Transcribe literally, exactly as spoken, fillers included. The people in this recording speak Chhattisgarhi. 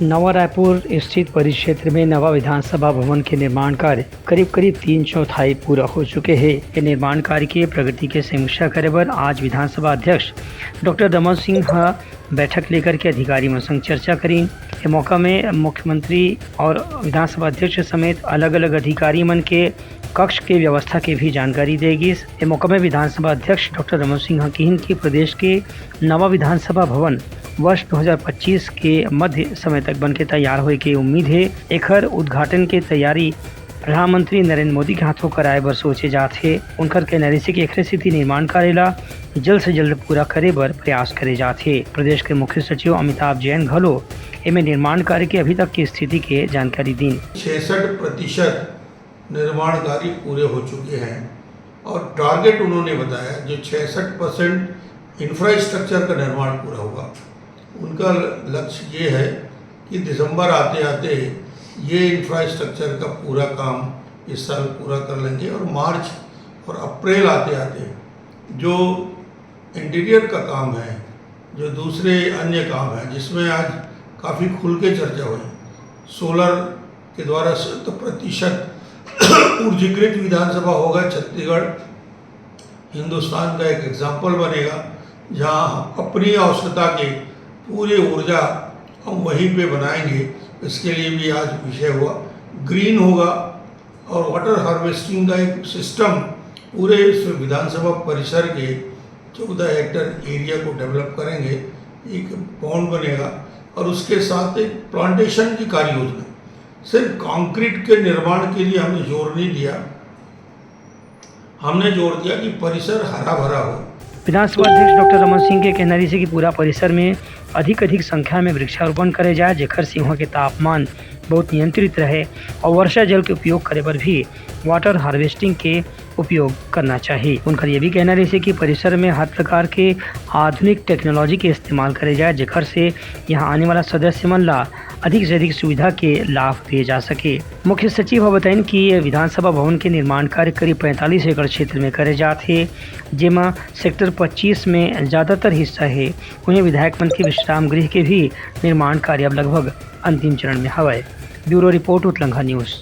नवा रायपुर स्थित परिक्षेत्र में नवा विधानसभा भवन के निर्माण कार्य करीब करीब तीन चौथाई पूरा हो चुके हे। ये निर्माण कार्य के प्रगति के समीक्षा करे बर आज विधानसभा अध्यक्ष डॉक्टर रमन सिंह ह बैठक लेकर के अधिकारी मन संग चर्चा करीन। ये मौका में मुख्यमंत्री और विधानसभा अध्यक्ष समेत अलग-अलग अधिकारी मन के कक्ष के व्यवस्था के भी जानकारी दे गिस। ये मौका में विधानसभा अध्यक्ष डॉक्टर रमन सिंह ह किहिन कि प्रदेश के नवा विधानसभा भवन वर्ष दो हज़ार पच्चीस के मध्य समय तक बन के तैयार होए के उम्मीद हे। एखर उद्घाटन के तैयारी प्रधानमंत्री नरेंद्र मोदी के हाथों कराए बर सोचे जात हे। उनकर कहना रहिसे कि एखरे सेती निर्माण कार्य ला जल्द से जल्द पूरा करे बर प्रयास करे जात हे। प्रदेश के मुख्य सचिव अमिताभ जैन घलो एमे निर्माण कार्य के अभी तक की स्थिति के जानकारी दीन। छियासठ प्रतिशत निर्माण कार्य पूरे हो चुके हैं और टारगेट उन्होंने बताया, जो छियासठ परसेंट इंफ्रास्ट्रक्चर का निर्माण पूरा हुआ, उनका लक्ष्य ये है कि दिसंबर आते आते ये इंफ्रास्ट्रक्चर का पूरा काम इस साल पूरा कर लेंगे और मार्च और अप्रैल आते आते जो इंटीरियर का काम है, जो दूसरे अन्य काम हैं, जिसमें आज काफ़ी खुल के चर्चा हुई, सोलर के द्वारा शत प्रतिशत ऊर्जीकृत विधानसभा होगा छत्तीसगढ़, हिंदुस्तान का एक एग्जाम्पल बनेगा, जहां हम अपनी आवश्यकता के पूरे ऊर्जा हम वहीं पे बनाएंगे। इसके लिए भी आज विषय हुआ, ग्रीन होगा और वाटर हार्वेस्टिंग का एक सिस्टम पूरे इस विधानसभा परिसर के चौदह हेक्टर एरिया को डेवलप करेंगे, एक पॉन्ड बनेगा और उसके साथ एक प्लांटेशन की कार्य योजना। सिर्फ कंक्रीट के निर्माण के लिए हमने जोर नहीं दिया, हमने जोर दिया कि परिसर हरा भरा हो। विधानसभा अध्यक्ष डॉक्टर रमन सिंह के कहना रहिसे कि पूरा परिसर में अधिक अधिक संख्या में वृक्षारोपण करे जाए, जेकर से वहाँ के तापमान बहुत नियंत्रित रहे और वर्षा जल के उपयोग करे बर भी वाटर हार्वेस्टिंग के उपयोग करना चाहिए। उनकर ये भी कहना रहिसे कि परिसर में हर प्रकार के आधुनिक टेक्नोलॉजी के इस्तेमाल करे जाए, जेकर से यहाँ आने वाला सदस्य मन ला अधिक से अधिक सुविधा के लाभ दिए जा सके। मुख्य सचिव ह बताइन कि ये विधानसभा भवन के निर्माण कार्य करीब पैंतालीस एकड़ क्षेत्र में करे जात हे, जेमा सेक्टर पच्चीस में ज्यादातर हिस्सा हे। उहें विधायक मन के विश्राम गृह के भी निर्माण कार्य अब लगभग अंतिम चरण में हवय। Bureau report, Utlangha news.